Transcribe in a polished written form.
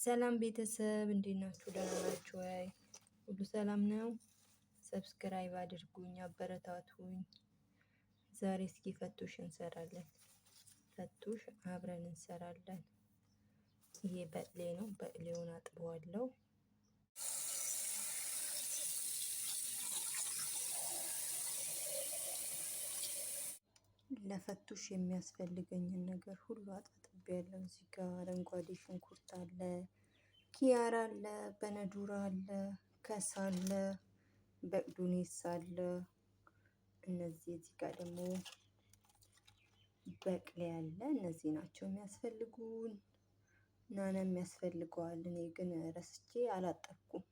ሰላም ቤተሰብ እንዴት ናችሁ? ደህና ናችሁ ወይ? ሁሉ ሰላም ነው? Subscribe አድርጉኝ፣ አበረታቱኝ። ዛሬ እስኪ ፈቱሽ እንሰራለን። ፈቱሽ አብረን እንሰራለን። ይሄ በቅሌ ነው። በቅሌውን አጥበዋለሁ። ለፈቱሽ የሚያስፈልገኝን ነገር ሁሉ አጣጥቤያለሁ። እዚህ ጋር አረንጓዴ ሽንኩርት አለ፣ ኪያር አለ፣ በነዱራ አለ፣ ከሳ አለ፣ በቅዱኔስ አለ። እነዚህ እዚህ ጋር ደግሞ በቅሌ አለ። እነዚህ ናቸው የሚያስፈልጉን። ናና የሚያስፈልገዋል። እኔ ግን ረስቼ አላጠብኩም።